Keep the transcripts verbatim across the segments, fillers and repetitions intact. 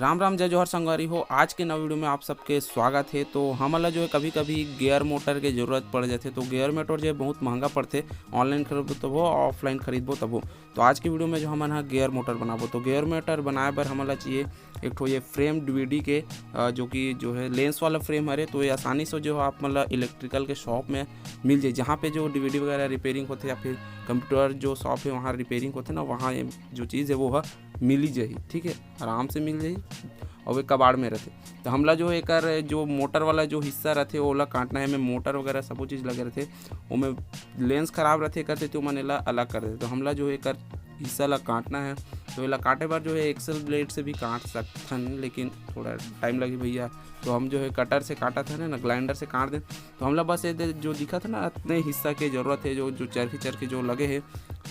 राम राम, जय जोहार संगवारी हो। आज के नवा वीडियो में आप सबके स्वागत है। तो हमन ला जो है कभी-कभी गियर मोटर के जरूरत पड़ जाथे, तो गियर मोटर जो है बहुत महंगा पड़थे, ऑनलाइन खरीदबो तभो, ऑफलाइन खरीदबो तभो। तो आज के वीडियो में जो हमन ह गियर मोटर बनाबो, तो गियर मोटर बनाए बर हमन ला चाहिए एक ठो ये फ्रेम डीवीडी के, अ, जो कि जो है लेंस वाला फ्रेम हरे, तो ये आसानी से जो है आप मन ला इलेक्ट्रिकल के शॉप में मिल जाए, जहाँ पे जो डीवीडी वगैरह रिपेयरिंग होथे या फिर कंप्यूटर जो शॉप है वहाँ रिपेयरिंग होथे ना, वहाँ ये जो चीज़ है वो ह मिल ही जाही, ठीक है, आराम से मिल जाही। और वे कबाड़ में रहथे, तो हमला जो है एकर जो मोटर वाला जो हिस्सा रहथे ओला काटना है। एमे मोटर वगैरह सबो चीज़ लगे रहथे, ओमे लेंस खराब रहथे, एकर सेती ओमन एला अलग कर देथे। तो हमला जो है एकर हिस्सा ला काटना है, तो एला काटे बर जो है एक्सेल ब्लेड से भी काट सकथन, लेकिन थोड़ा टाइम लगही भैया। तो हम जो है कटर से काटत हन ना, ग्राइंडर से काट देन। तो हमला बस ये दे-, जो दिखत है ना, अतने हिस्सा के जरूरत है, जो, जो चरखी चरखी जो लगे है,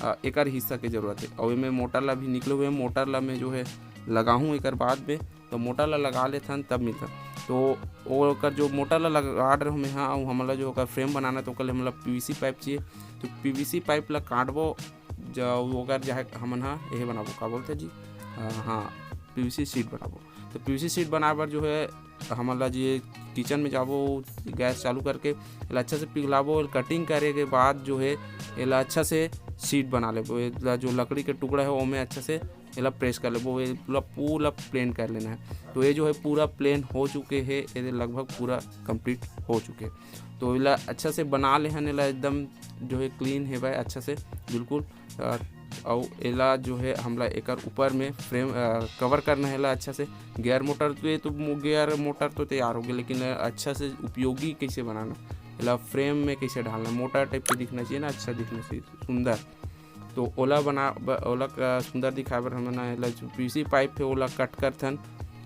अ, एकर हिस्सा के जरूरत है। और एमे मोटर ला भी निकले हुए मोटर ला मैं जो है लगाहूँ एकर बाद में, तो मोटर ला लगा लेथन तब मिलथन। तो ओकर जो मोटर ला लगा रहे हमें, हाँ, हमला जो ओकर फ्रेम बनाना, तो ओकर ले हमला पीवीसी पाइप चाहिए। तो पीवीसी पाइप ला काटबो, जो ओकर जो है हमन हा यही बनाबो, का बोलते जी, अ, हाँ, पीवीसी शीट बनाबो। तो पीवीसी शीट बनाए बर जो है हमन ला जे किचन में जाबो, गैस चालू करके एला अच्छा से पिघलाबो। कटिंग करे के बाद जो है एला अच्छा से शीट बना लेबो। एला जो लकड़ी के टुकड़ा है ओमे अच्छा से एला प्रेस कर लेबो। ये पूरा, पूरा प्लेन कर लेना है। तो ये जो है पूरा प्लेन हो चुके है, ये लगभग पूरा कंप्लीट हो चुके। तो एला अच्छा से बना लेहन, एला एकदम जो है क्लीन है भाई, अच्छा से बिल्कुल। अ, अउ एला जो है हमला एकर ऊपर में फ्रेम, अ, कवर करना है एला अच्छा से। गियर मोटर तो, ये तो मो-, गियर मोटर तो तैयार हो गया, लेकिन अच्छा से उपयोगी कैसे बनाना, एला फ्रेम में कैसे डालना, मोटा टाइप के दिखना चाहिए ना, अच्छा दिखना चाहिए, सुंदर। तो ओला बना ब-, ओला क-, सुंदर दिखाए बर हमन एला जो पीवीसी पाइप है ओला कट करथन।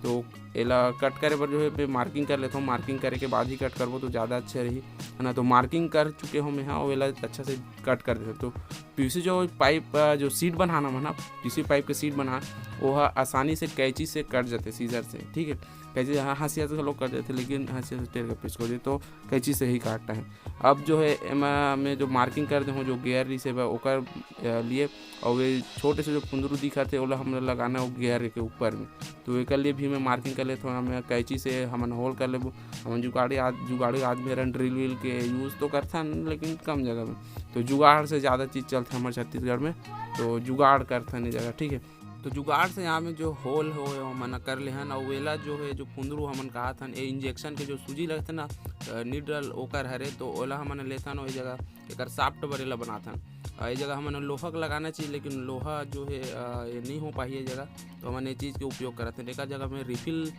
तो एला कट करे बर जो है मैं मार्किंग कर लेता हूँ, मार्किंग करे के बाद ही कट करबो तो ज़्यादा अच्छा रही, है ना। तो मार्किंग कर चुके हो मैं, हाँ, एला अच्छा से कट कर देते। तो पीवीसी जो पाइप, अ, जो शीट बनाना है ना, पीवीसी पाइप के शीट बना, वो ह आसानी से कैंची से कट जाते, सीजर से, ठीक है। कैंची, हाँ, हंसिया से लोग कट जाते, लेकिन हंसिया से टेर के पीस कर दे तो कैंची से ही काटना है। अब जो है एमा मैं जो मार्किंग कर दे हूँ, जो गियर रिस है ओकर, अ, लिए, और वे छोटे से जो पुंदरू दिखत है ओला हमला लगाना है वो गियर के ऊपर में। तो एकर लिए भी मैं मार्किंग कर लेता हूँ, मैं कैंची से हमन होल कर लेबो। हमन जुगाड़ी आद-, जुगाड़ी आदमी हरन, ड्रिल व्रिल के यूज़ तो करथन लेकिन कम जगह में। तो जुगाड़ से ज़्यादा चीज़ चलथे हमर छत्तीसगढ़ में, तो जुगाड़ करथन ये जगह, ठीक है। तो जुगाड़ से यहाँ में जो होल हो, हमन कर लेहन, अउ एला जो है, जो पुंदरू हमन कहत हन, ए इंजेक्शन के जो सूजी लगथे ना, अ, नीडल, ओकर हरे, तो ओला हमन लेथन, ओही जगह एकर शाफ्ट बर एला बनाथन। अ, ए जगह हमन लोहा के लगाना चाहिए, लेकिन लोहा जो है, अ, ये नहीं हो पाही ए जगह, तो हमन ये चीज़ के उपयोग करत हन। एकर जगह में रिफिल,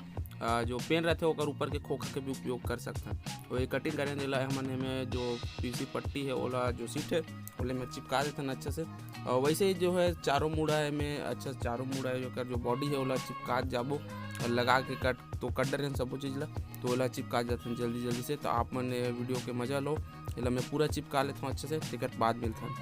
अ, जो पेन रहथे, ओकर ऊपर के खोखा के भी उपयोग कर सकथन। तो ये कटिंग करें, जेला हमन एमे जो पीवीसी पट्टी है, ओला जो शीट है, ओले में चिपका देथन अच्छा से। और वैसे ही जो है चारों मुड़ा है में अच्छा, चारों मुड़ा है जो कर जो बॉडी है ओला चिपका जाबो और लगा के कट तो कट डरे सबो चीज़ ला, तो ओला चिपका जाथन जल्दी जल्दी से। तो आप मन ये वीडियो के मजा लो, एला मैं पूरा चिपका लेता हूँ अच्छे से, तेकर बाद मिलथन।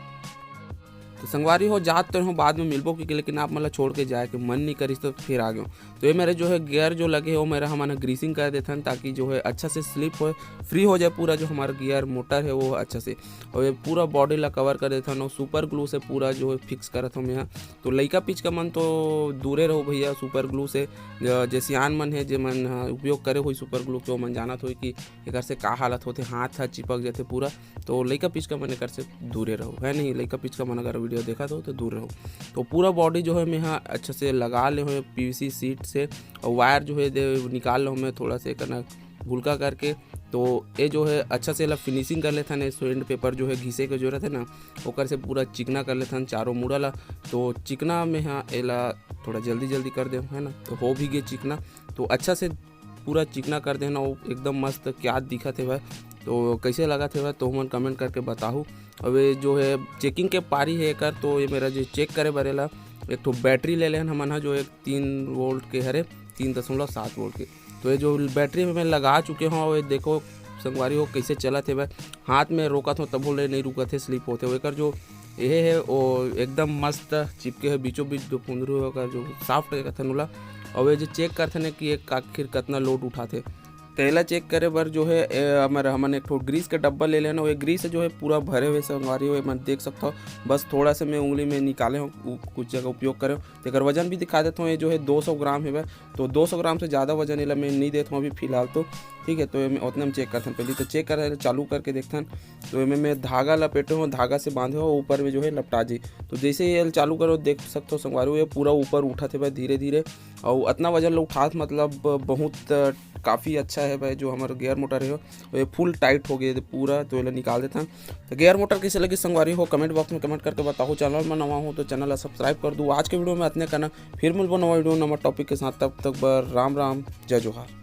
तो संगवारी हो, जात तो हूँ, बाद में मिलबो, क्योंकि लेकिन आप मन ला छोड़ के जाए के मन नहीं करिस, तो फिर आ गयो। तो ये मेरे जो है गियर जो लगे हो, मेरा हमन ग्रीसिंग कर देथन, ताकि जो है अच्छा से स्लिप हो, फ्री हो जाए पूरा जो हमारा गियर मोटर है वो अच्छा से। और ये पूरा बॉडी ला कवर कर देथन और सुपर ग्लू से पूरा जो है फिक्स करत हूँ मैं। तो लइका पिचका मन तो दूरे रहो भैया सुपर ग्लू से। ज-, जे सियान मन है, जे मन, हाँ, उपयोग करे हुई सुपर ग्लू के, ओमन जानत होई कि एकर से का हालत होथे, हाथ ह चिपक जाथे पूरा। तो लइका पिचका मन एकर से दूरे रहो, है नहीं, लइका पिचका मन अगर वीडियो देखत हो तो दूर रहो। तो पूरा बॉडी जो है मैं हा अच्छा से लगा ले हुए पीवीसी शीट से, और वायर जो है दे निकाल लो मैं थोड़ा से करना भुलका करके। तो ये जो है अच्छा से एला फिनिशिंग कर लेथन, ये सैंड पेपर जो है घिसे के जो रहते ना, ओकर से पूरा चिकना कर लेथन चारों मुड़ा ला। तो चिकना में हाँ एला थोड़ा जल्दी जल्दी कर दे, है ना, तो हो भी गए चिकना। तो अच्छा से पूरा चिकना कर देना, वो एकदम मस्त क्या दिखत है भाई। तो कैसे लगत है भाई, तो हमन कमेंट करके बताहू। अब ये जो है चेकिंग के पारी है एकर, तो ये मेरा जो चेक करे बरेला एक ठो बैटरी ले लेहन हमन हा, जो एक तीन वोल्ट के हरे, तीन दशमलव सात वोल्ट के। तो ये जो बैटरी में मैं लगा चुके हूँ, ये देखो संगवारी हो कैसे चलत है भाई, हाथ में रोकत हो तभो ले नहीं रुकत है, स्लिप होते हो। एकर जो ये है वो एकदम मस्त चिपके है बीचों बीच, जो पुंदरू है ओकर जो शाफ्ट है कथन ओला। और ये जो चेक करथन कि एक आखिर कितना लोड उठाथे, तेला चेक करे बर जो है ए, हमर हमन एक ठो ग्रीस के डब्बा ले लेना। ये ग्रीस जो है पूरा भरे हुए संगवारी हो, एमन देख सकथो। बस थोड़ा से मैं उंगली में निकाले हूँ, उ- कुछ जगह उपयोग करे हूँ। तेकर वजन भी दिखा देता हूँ, ये जो है दो सौ ग्राम है। तो दो सौ ग्राम से ज़्यादा वजन एला मैं नहीं देता हूँ अभी फिलहाल तो। ठीक है, तो एमे उतने में चेक करथन। पहले तो चेक करे चालू करके देखथन। तो एमे मैं धागा लपेटे हो, धागा से बांधे हो, ऊपर में जो है लपटा जी। तो जैसे ही ये चालू करो, देख सकते हो संगवारी हो, ये पूरा ऊपर उठत हे भाई धीरे धीरे। और इतना वजन ला उठात मतलब बहुत काफ़ी अच्छा है भाई, जो हमारे गियर मोटर है वो ये फुल टाइट हो गए पूरा। तो एला निकाल देथन। तो गियर मोटर कैसे लगी संगवारी हो, कमेंट बॉक्स में कमेंट करके बताओ। चैनल में नवा हो तो चैनल ला सब्सक्राइब कर दो। आज के वीडियो में इतने करना, फिर मिलबो नवा वीडियो नवा टॉपिक के साथ। तब तक बर राम राम, जय जोहार।